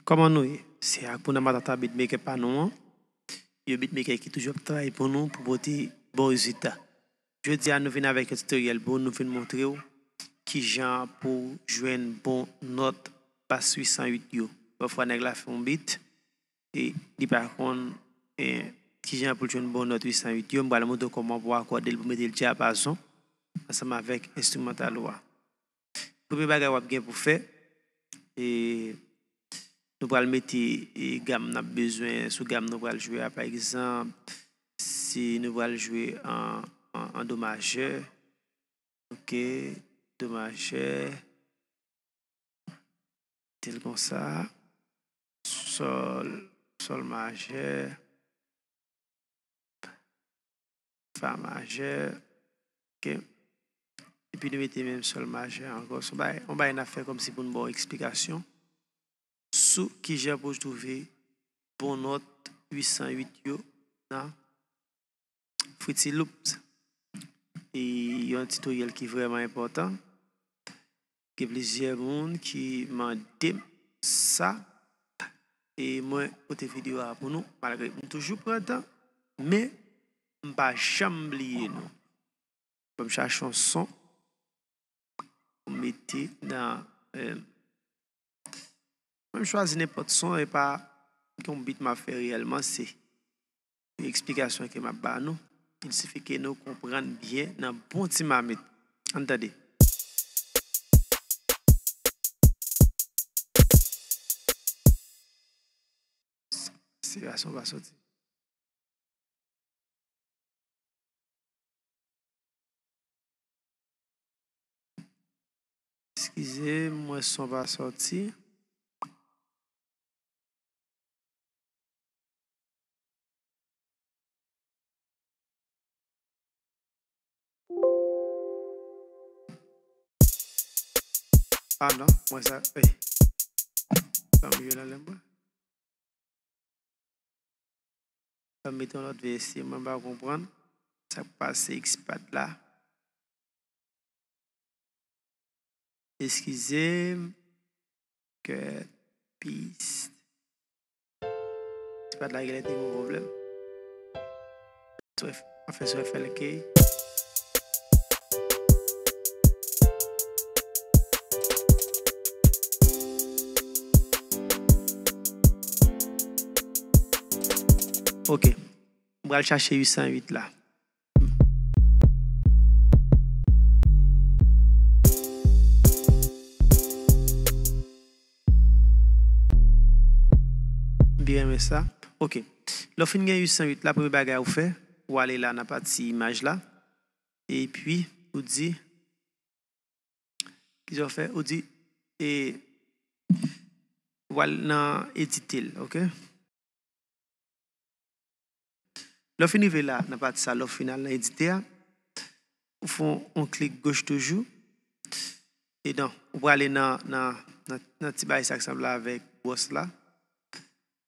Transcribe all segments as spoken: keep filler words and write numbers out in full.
Kòman nou ye? Se Hakuna Matata beatmaker pa nou an. Yon beatmaker ki toujou ap travay pou nou pou pote bon rezilta. Jodi a, nou vin avèk yon tutoriel pou nou vin montre w kijan pou jwenn bon nòt bas uit san uit yo. Pafwa, nèg la fè yon beat e li pa konn, e, kijan pou l jwenn bon nòt uit san uit yo. M pral montre w kòman pou akòde l, pou mete l dyapazon ansanm avèk enstrimantal ou a. Premye bagay w ap gen pou fè, e, nou pral mete, e, gam n ap bezwen sou gam nou pral jwe a. Pa egzanp, si nou pral jwe an, an, an do majè, oke, do majè, tel konsa, sòl, sòl majè, fa majè, oke. Epi nou mete menm sòl majè ankò. Se yon bagay, yon bagay n ap fè kòmsi pou n ba w eksplikasyon sou kijan pou w twouve bon nòt uit san uit yo nan Fruity Loops. E yon tutoriel ki vrèman enpòtan. Gen plizyè moun ki mande m sa, e mwen pote videyo a pou nou, malgre m toujou pran tan, men m pa janm bliye nou. Ban m chache yon son pou m mete nan, eh, mwen m chwazi nenpòt son, e pa gen yon beat m ap fè reyèlman, se yon eksplikasyon ke m ap ba nou. Il sifi ke nou konprann byen nan bon ti mamit. Ann tande. Selebrasyon pa soti. Eskize, m wè son pa sòti. Ah non, mwen sa, ey. Sa m ye nan lè mwen. Sa m mete yon lòt vèsye, mwen pa konprann sa k pase X-Pad la. Eskize m. Kèt, pis. X-Pad la genlè te gen yon pwoblèm. Sou F, anfen, sou F L K. Ok. M pral chache uit san uit la. M byen renmen sa. Ok. Lè w fin gen uit san uit la, premye bagay ou fè, ou ale la nan pati imaj la. Epi, ou di, kisa w fè? Ou di, e, ou al nan edite l, ok? Lè w fin rive la, nan pati sa, lè w fin al nan edite a, ou fè yon, yon klik goch toujou. E donk, ou prale nan, nan, nan, nan ti bagay sa k sanble avèk bwòs la.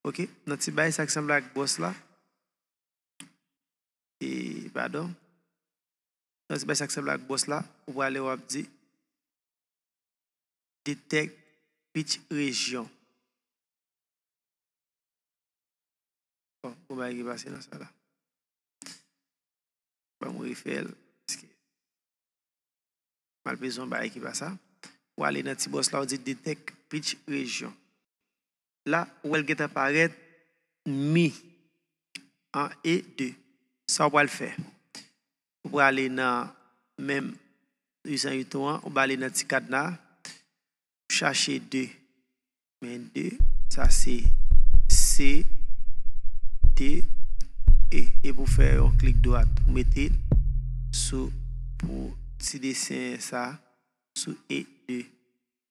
Ok? Nan ti bagay sa k sanble ak bwòs la. E, padon. Nan ti bagay sa k sanble ak bwòs la, ou prale w ap di, detect pitch region. Bon, gon bagay ki pase nan sa la. Ban m refè l, paske m al bezwen yon bagay ki pa sa. Ou ale nan ti bwòs la, ou di detect pitch region. La, ou wè l gentan parèt mi an E de. Sa w pral fè? Ou prale nan menm uit san uit ou an, ou prale nan ti kadna, chache de. Men de, sa se C, D, E. E pou fè yon klik dwat, ou mete l sou, pou ti desen sa, sou E de.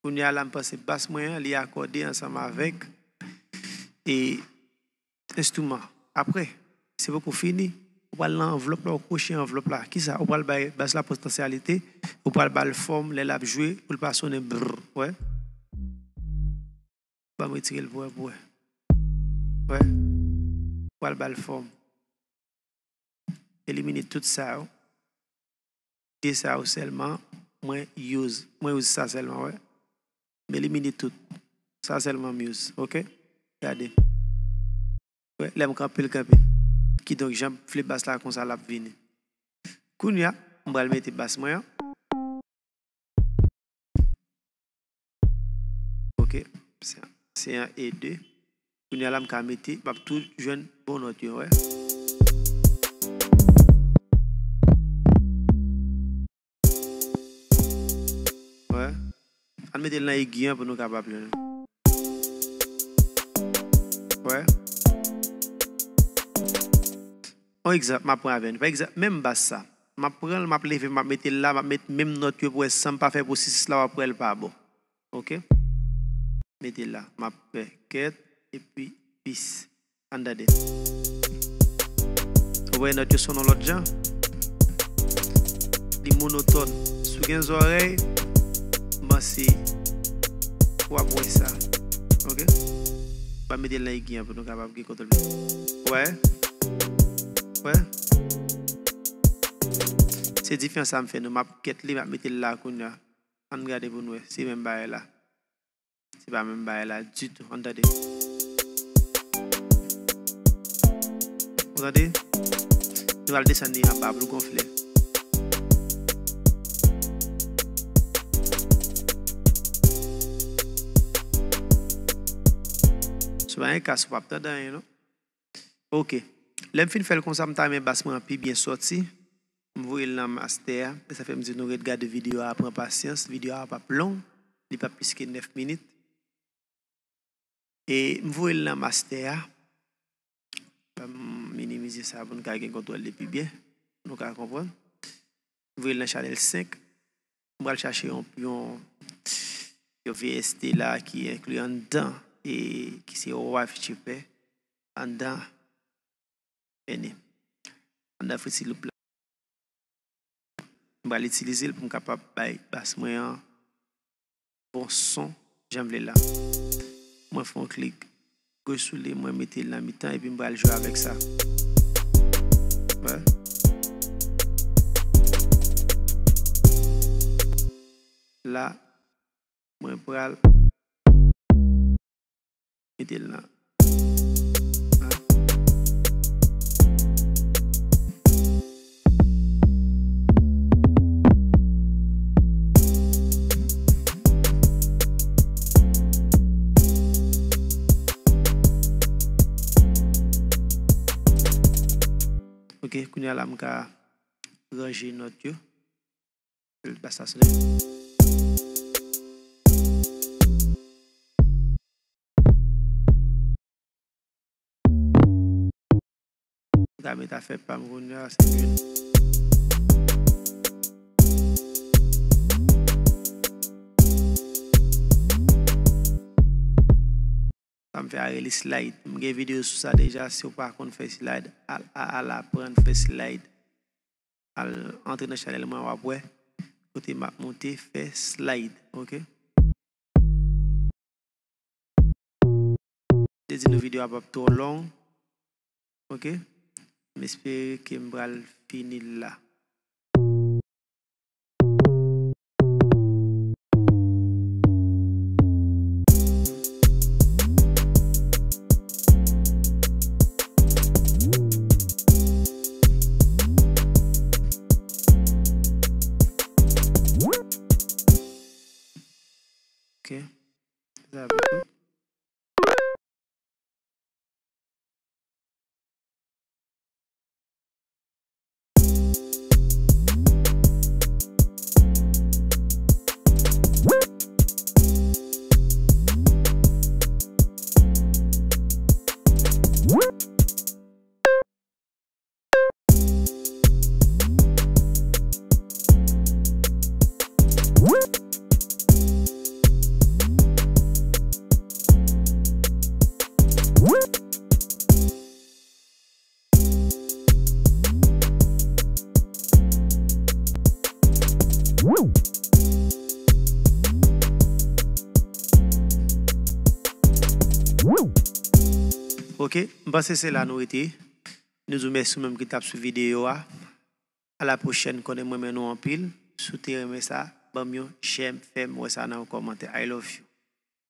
Kounye a la, m panse bas mwen an, li akòde ansanm avèk, e, enstriman. Apre, se poko fini, ou pral nan anvlòp la, ou kwoche anvlòp la. Kisa? Ou pral bay bas la potansyalite, ou pral ba l fòm lè l ap jwe, pou l pa sonnen brrr, wè. Ban m retire l pou wè, pou wè. Wè. Ou pral ba l fòm. Elimine tout sa yo. De sa yo sèlman, mwen use. Mwen use sa sèlman, wè. M elimine tout. Sa sèlman m use, ok? Gade. Wè, lè m kanpe, l kanpe. Kidonk, jan m vle bas la konsa, l ap vini. Kounye a, m pral mete bas mwen an. Ok, se, se an e de. Kounye a la, m ka mete, m ap tou jwenn bon nòt yo, wè. Wè. Ann mete l nan egi an pou nou kapab jwenn. Wè. Yon egzanp, m ap pran avè nou. Pa egzanp, menm bas sa. M ap pran l, m ap leve, m ap mete l la, m ap met menm nòt yo pou wè san m pa fè pwosesis la, w ap wè l pa bon. Ok? Mete l la. M ap fè kèt, epi bis. Ann tande. Ou wè nòt yo sonnen yon lòt jan? Li monotòn. Si w gen zòrèy, m panse w ap wè sa. Ok? M ap mete l nan egi an pou nou kapab gen kontwòl. Wè? Wè? Se diferans sa m fè nou. M ap kèt li, m ap mete l la kounye a. Ann gade pou n wè. Se menm bagay la. Se pa menm bagay la ditou. Ann tande. Ou tande? Nou al desann li anba pou l gonfle. Si w pa gen kas, ou p ap tande anyen, non? Ok. Lè m fin fè l konsa, m ta renmen bas mwen an pi byen sòti. M voye l nan mastè a. E sa fè m di nou ret gade videyo a, pran pasyans. Videyo a p ap long. Li p ap plis ke nèf minit. E m voye l nan mastè a. Ban m minimize sa pou n ka gen kontwòl li pi byen. Pou nou ka konprann. M voye l nan chanèl senk. M pral chache yon, yon, yon V S T la ki enkli anndan e ki se Wife Chipper anndan N A. Anndan Fruity Loop la. M pral itilize l pou m kapab bay bas mwen an bon son jan m vle la. Mwen fè yon klik goch sou li, mwen mete l nan mitan epi m pral jwe avèk sa. Wè. La, mwen pral mete l nan. Ok, kounye a la m ka ranje nòt yo. Bas la sonnen. M ka met afè pa m kounye a, se byen. Sa m fè a rele slide. M gen videyo sou sa deja. Si w pa konn fè slide, al, al, al aprann fè slide. Al antre nan chanèl mwen, w ap wè kote m ap monte fè slide, ok? Te di nou videyo a p ap twò long, ok? M espere ke m pral fini l la. Ok. Sa vle tout. Ok, m panse se la nou rete. Nou di w mèsi ou menm ki t ap swiv videyo a. A la pwochèn, konnen m renmen nou anpil. Si w te renmen sa, ban m yon j'aime, fè m wè sa nan yon kòmantè. I love you.